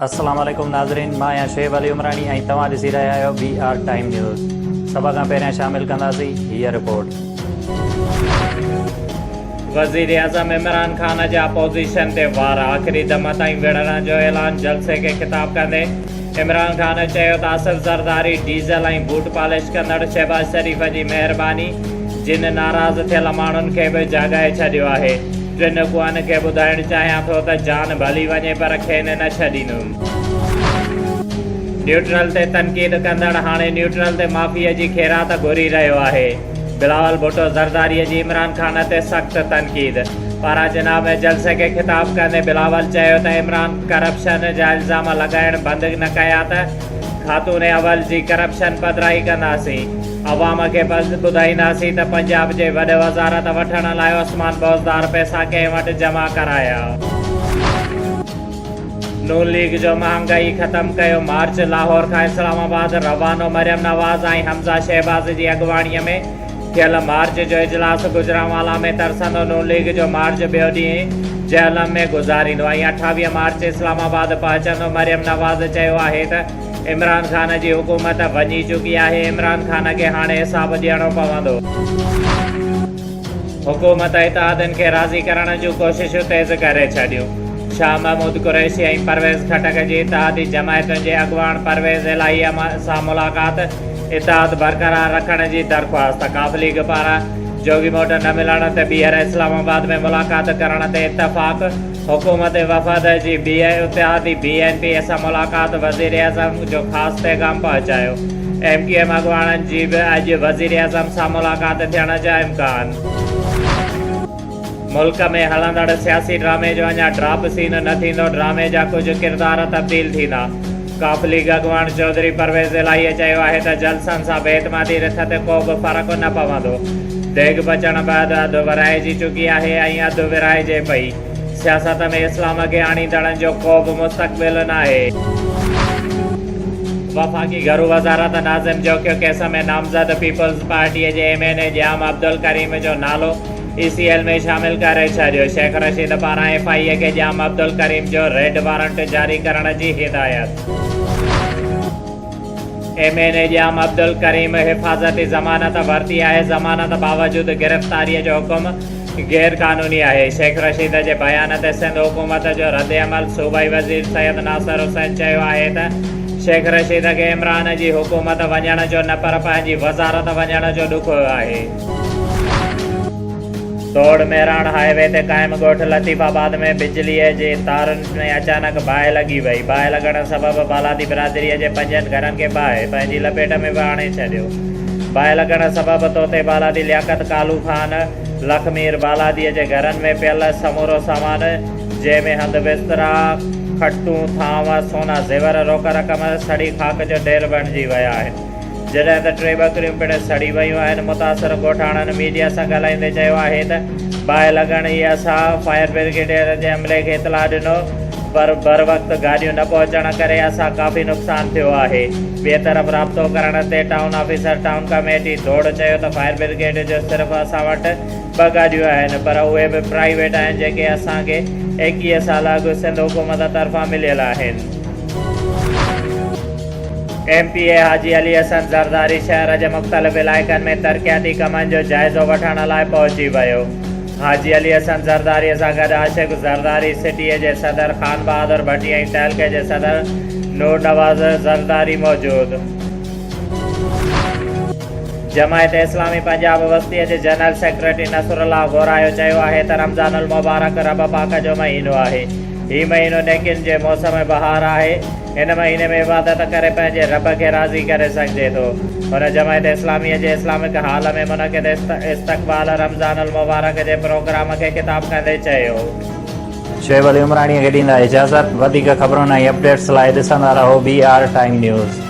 السلام عليڪم ناظرين مان آهيان شعيب علي عمراڻي ۽ توهان ڏسي رهيا آهيو بي آر ٽائيم نيوز سڀ کان پهريان شامل ڪنداسين هيء رپورٽ. وزيراعظم عمران خان جا اپوزيشن تي وار، آخري دم تائين وڙهڻ جو اعلان، جلسي کي خطاب ڪندي عمران خان چيو ته Asif Zardari diesel ۽ boot polish ڪندڙ شهباز شريف جي مهرباني جن ناراض ٿيل ماڻهن کي به جاڳائي ڇڏيو آهي، ٽن ڪوئن کي ٻڌائڻ چاهيان ٿو ته جان ڀلي وڃي پر کين نه ڇڏيندم. نيوٽرل تي تنقيد ڪندڙ هاڻي نيوٽرل تي معافيء جي خيرات گهري رهيو آهي، بلاول ڀٽو زرداري جي عمران خان تي سخت تنقيد. پارا جناح ۾ جلسي کي خطاب ڪندي بلاول چيو ته عمران ڪرپشن جا الزام لڳائڻ بند نه ڪيا ته خاتون اول جي ڪرپشن پڌرائي ڪنداسين، عوام کي ٻڌائينداسين ته پنجاب جي وڏ وزارت وٺڻ لاء عثمان بوزدار پئسا ڪنهن وٽ جمع ڪرايا. نون ليگ جو مهانگائي ختم ڪيو مارچ لاهور کان اسلام آباد روانو مريم نواز ۽ حمزه شهباز جي اڳواڻي ۾ ٿيل مارچ جو اجلاس گجرانوالا ۾ ترسندو نون ليگ جو مارچ ٻيو ڏينهن جهلم ۾ گذاريندو ۽ 28 مارچ اسلام آباد پهچندو مريم نواز چيو آهي ته عمران خان جي حڪومت وڃي چڪي آهي عمران خان کي هاڻي حساب ڏيڻو پوندو. حڪومت اتحادين کي راضي ڪرڻ جون ڪوششون تيز ڪري ڇڏيون. شاهه محمود قريشي ۽ پرويز خٽڪ جي اتحادي جماعتن جي اڳواڻ پرويز الاهي سان ملاقات، اتحاد برقرار رکڻ جي درخواست، قاف ليگ پاران جوڳي موٽ نه ملڻ تي ٻيهر اسلام آباد ۾ ملاقات ڪرڻ تي اتفاق، حڪومتي وفد جي ٻي اتحادي بي اين پي سان ملاقات، وزيراعظم جو خاص پيغام پهچايو، ايم ڪيو ايم اڳواڻن جي به اڄ وزيراعظم سان ملاقات ٿيڻ جا امڪان. ملڪ ۾ هلندڙ سياسي ڊرامي جو اڃا ڊراپ سين نه ٿيندو، ڊرامي جا ڪجهه ڪردار تبديل ٿيندا. قاف ليگ اڳواڻ چوڌري پرويز الاهي چيو آهي ته جلسن سان بي اعتمادي رٿ تي ڪو به فرق نه پوندو، ديڳ پچڻ بعد اڌ ورهائجي چڪي آهي ۽ اڌ ورهائجي پئي، سياست ۾ اسلام کي آڻيندڙن جو ڪو به مستقبل ناهي. وفاقي گهرو وزارت ناظم جوکيو ڪيس ۾ نامزد پيپلز پارٽي جي ايم اين اي ڄام عبدالڪريم جو نالو اي سي ايل ۾ شامل ڪري ڇڏيو، شيخ رشيد پاران ايف I اي کي ڄام عبدالڪريم جو ريڊ وارنٽ جاري ڪرڻ جي هدايت. ايم اين اي ڄام عبدالڪريم حفاظتي ضمانت ورتي آهي، ضمانت باوجود گرفتاري جو حڪم غير قانوني آهي، شيخ رشيد جي بيان تي سنڌ حڪومت جو ردعمل، صوبائي وزير سيد ناصر حسين چيو آهي ته شيخ رشيد کي عمران جي حڪومت وڃڻ جو نه پر پنهنجي وزارت وڃڻ جو ڏک آهي. توڙ مهراڻ هاء وي تي قائم ڳوٺ لطيف آباد ۾ بجليء جي تارن ۾ اچانڪ باهه لڳي وئي، باهه لڳڻ سبب بالادي برادريء جي پنجن گهرن کي باهه پنهنجي لپيٽ ۾ به آڻي ڇڏيو. باهه لڳڻ سبب طوطي بالادي لياقت ڪالو خان، لکمير بالاديء جي گهرن ۾ پيل سمورو سامان جنهن ۾ هنڌ بسترا، کٽون، ٿانو، سونا زيور، روڪ رقم سڙي خاڪ جو ڍير بڻجي ويا آهن. جڏهن ته ٽي ٻڪريون پڻ سڙي ويون آهن، متاثر ڳوٺاڻن ميڊيا سان ڳالهائيندي چيو آهي ته باهه لڳڻ ئي اسان فائر برگيڊ جي عملي کي اطلاع ڏنو پر بروقت گاڏيون نه پهچڻ ڪري اسان ڪافي نقصان ٿيو آهي، ٻئي طرف رابطو ڪرڻ تي ٽائون آفيسر ٽائون ڪميٽي ڌوڙ چيو ته فائر برگيڊ جو صرف اسان وٽ ٻه گاڏيون آهن پر اهي به پرائيويٽ آهن جيڪي اسان کي 21 سال اڳ سنڌ حڪومت طرفان مليل آهن. M P A Haji Ali Hassan Zardari شهر جي مختلف علائقن ۾ ترقياتي ڪمن جو جائزو وٺڻ لاء پهچي ويو. حاجي علي حسن زرداري سان گڏ عاشق زرداري، سٽي جي صدر خان بهادر ڀٽي ۽ تعلقي جي صدر نور نواز زرداري موجود. جماعت اسلامي پنجاب وسطيء جي جنرل سيڪريٽري نصرالله غورايو چيو آهي ته رمضان المبارڪ رب پاڪ جو مهينو آهي، هي مهينو نيڪين جي موسم بهار آهي، هن مهيني ۾ عبادت ڪري پنهنجي رب کي راضي ڪري سگهجي ٿو. هن جماعت اسلاميء جي اسلامڪ هال ۾ منعقد استقبال رمضان المبارڪ جي پروگرام کي خطاب ڪندي چيو. شعيب علي عمراڻيء کي ڏيندا اجازت، وڌيڪ خبرن ۽ اپڊيٽس لاء ڏسندا رهو بي آر ٽائيم نيوز.